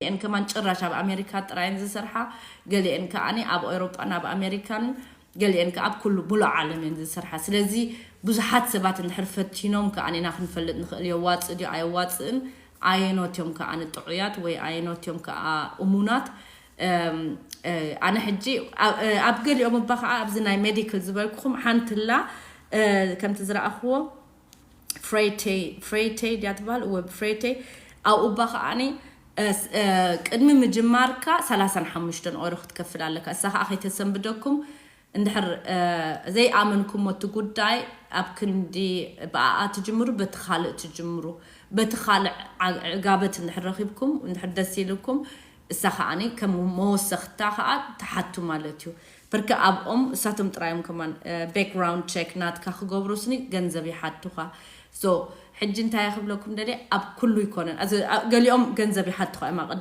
ገሊአን ከማን ጭራሽ ኣብ ኣሜሪካ ጥራይን ዝሰርሓ፣ ገሊአን ከዓኒ ኣብ ኤውሮጳን ኣብ ኣሜሪካን፣ ገሊአን ከኣ ኣብ ኩሉ ሙሉእ ዓለም እየን ዝሰርሓ። ስለዚ ብዙሓት ሰባት እንድሕር ፈቲኖም ከዓኒ ኢና ክንፈልጥ ንኽእል፣ የዋፅእ ድዩ ኣየዋፅእን፣ ኣየኖት እዮም ከዓኒ ጥዑያት ወይ ኣየኖት እዮም ከኣ እሙናት። ኣነ ሕጂ ኣብ ገሊኦም እባ ከዓ ኣብዚ ናይ ሜዲካል ዝበልኩኹም ሓንትላ ከምቲ ዝረኣኽዎ ፍሬቴ ፍሬቴ ድያ ትበሃል? እወ ፍሬቴ። ኣብኡ እባ ከዓኒ ቅድሚ ምጅማርካ ሰላሳን ሓሙሽተን ኦሮ ክትከፍል ኣለካ። እሳ ከዓ ከይተሰንብደኩም እንድሕር ዘይኣመንኩሞ እቲ ጉዳይ ኣብ ክንዲ ብኣኣ ትጅምሩ፣ በቲ ካልእ ትጅምሩ። በቲ ካልእ ዕጋበት እንድሕር ረኺብኩም እንድሕር ደስ ኢልኩም እሳ ከዓኒ ከም መወሰኽታ ከዓ ትሓቱ ማለት እዩ። ብርክ ኣብኦም እሳቶም ጥራዮም ከማን ባክግራውንድ ቸክ ናትካ ክገብሩ ስኒ ገንዘብ ይሓቱኻ። ሶ ሕጂ እንታይ ክብለኩም ደልየ፣ ኣብ ኩሉ ይኮነን። ገሊኦም ገንዘብ ይሓቱኻ እዮም።